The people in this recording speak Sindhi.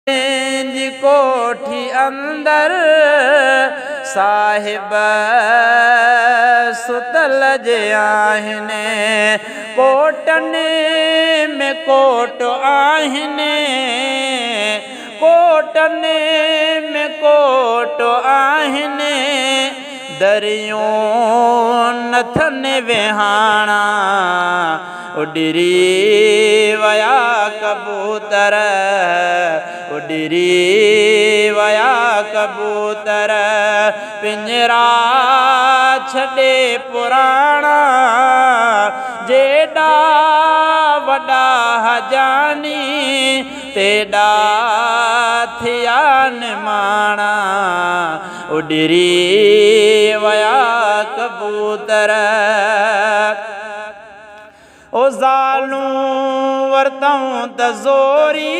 جي ڪوٺي اندر صاحب ستل جي آهن، ڪوٽن ۾ ڪوٽ آهن، ڪوٽن ۾ ڪوٽ آهن، دريون نٿن وهاڻا، اڏري ويا ڪبوتر، اڏري ويا ڪبوتر، پڃرا ڇڏي پراڻا، جيڏا وڏا هجاني تيڏا ٿيا نماڻا، اڏري ويا ڪبوتر. او زالون ورتئون ته زوري،